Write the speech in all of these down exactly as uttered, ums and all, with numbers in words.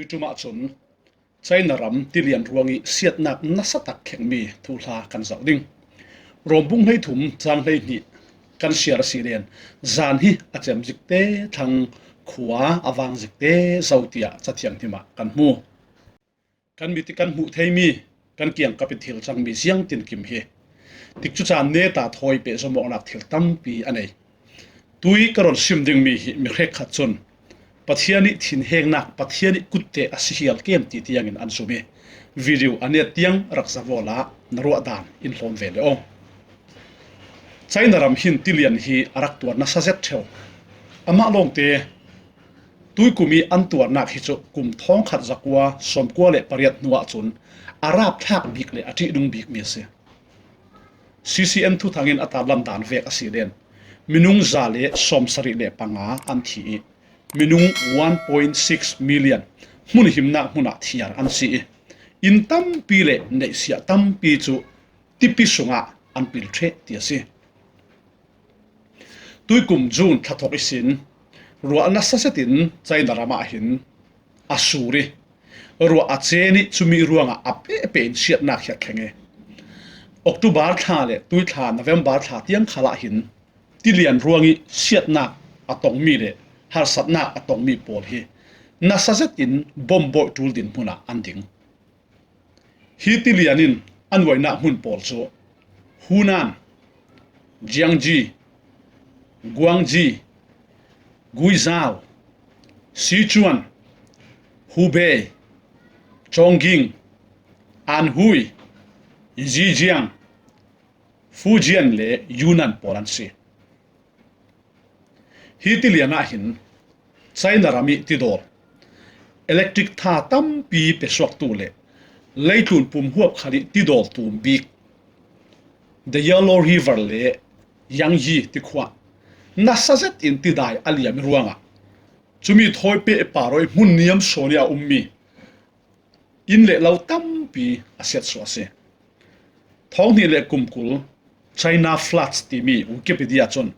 Tui ṭumah cun China ram tilian ruang ih siatnak nasa tak thlengmi thuhla kan zoh ding. Rom bung hleithum cang hleihnih kan siar a si len, zan hi a cem zikte thlang, khua a vang zikte zo tiah Cathiang hnim ah kan hmu. Kan mit ih kan hmuh theimi, kan kiangkap ih thil cangmi ziangtinkim hi tikcu caan neta thawi pehzom awknak thil tampi a nei. Tui ka run sim dingmi hi mi hrekkhat cun Pathian ih thinhengnak, Pathian ih kutte a si hial kem ti tiangin an zum ih, video a net tiang rak zavaw la, na ruah dan in hlawm ve le aw. China ram hin tilian hi a rak tuar nasa zet ṭheu. Amah lawngte tuikum ih an tuarnak hi cu kum thawngkhat zakua sawmkua le pariat hnuah cun a rapthlak bik le a ṭihnung bikmi a si. C C N thuthang in a tarlan dan vek a si len, minung za le sawmsarih le panga an thi ih, minung one point six million hmun himnak hmunah thiar an si ih, inn tampi le neihsiah tampi cu tipi sungah an pil ṭheh ti a si. Tuikum June thla thawk ihsin ruah nasa zetin China ram ah hin a sur ih, ruah a cen ih, cumi ruangah a pehpeh in siatnak hi a thleng ih, October thla le tuithla November thla tiang khalah hin tilian ruang ih siatnak a tongmi le harsatnak a tongmi pawl hi nasa zetin bomb bawih ṭul dinhmun ah an ding. Hi tilian in a nuainak hmun pawl cu Hunan, Jiangxi, Guangxi, Guizhou, Sichuan, Hubei, Chongqing, Anhui, Zhejiang, Fujian le Yunnan pawl an si. Hi tilian ah hin China ram ih tidawl, electric tha tampi pesuaktu le leitlun pum huap khal ih tidawl tum bik, The Yellow River le Yangtze tikhua nasa zetin tidai a liam ih ruangah cumi thawi peh par aw ih hmun niam sawn ih a ummi inn le lo tampi a siatsuah a si. Thawng hnih le kum kul China floods timi Wikipedia cun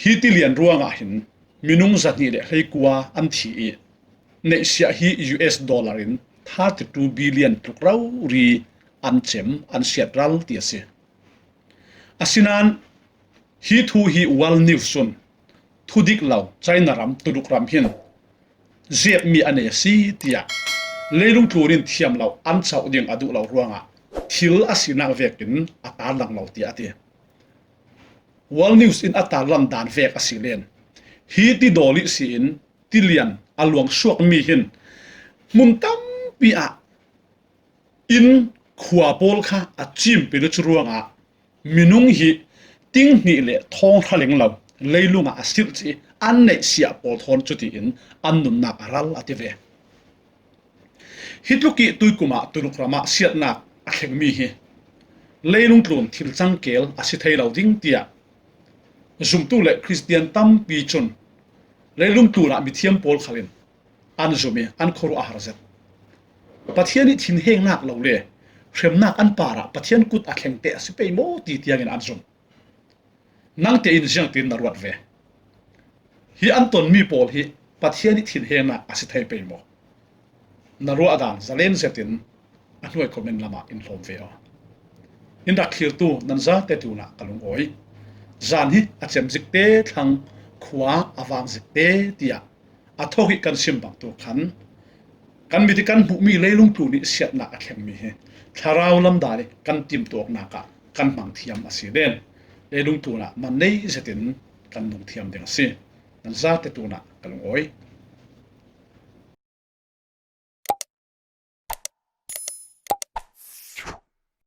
hi tilian ruangah hin minung zahnih le hleikua an thi ih, neihsiah hi U S dollar in thirty two billion tluk rori an cem, an siat ral ti a si. Asinain hi thu hi World News cun thudik lo China ram, Tuluk ram hin zepmi a nei a si tiah leilung tlun in thiam lo an cauh ding a duh lo ruangah thil a sinak vekin a tarlang lo tiah a ti. World News in a tarlan dan vek a si len, hi tidawl ihsi in tilian a luangsuakmi hin hmun tampi ah inn khua pawl kha a cim pin cu ruangah minung hi ting hnih le thawng hra leng lo leilung ah a silh cih an neihsiah pawl thawn cutiin an nunnak a ral a ti ve. Hi tluk ih tuikum ah Tuluk ram ah siatnak a thlengmi hi leilung tlun thil cangkel a si thei lo ding tiah zumtu le Khristian tampi cun leilung tlun ah mithiam pawl khal in an zum ih an khuaruah a har zet. Pathian ih thinhengnak lo le hremnak an parah Pathian kut a thlengte a si pei maw ti tiangin an zum. Nangte in ziangtin na ruat ve? Hi an tonmi pawl hi Pathian ih thinhengnak a si thei pei maw? Na ruah dan zalen zetin a hnuai comment lamah in hlawm ve aw. In rak thlirtu nan zate tlunah ka lungawi. Zan hi a cem zikte thlang, khua a vang zikte tiah a thawk ih kan sim bangtu khan kan mit ih kan hmuhmi leilung tlun ih siatnak a thlengmi hi thlarau lamdan ih kan timtuaknak ah kan hmang thiam a si len, leilung tlun ah man nei zetin kan nung thiam ding a si. Nan zate tlunah ka lungawi.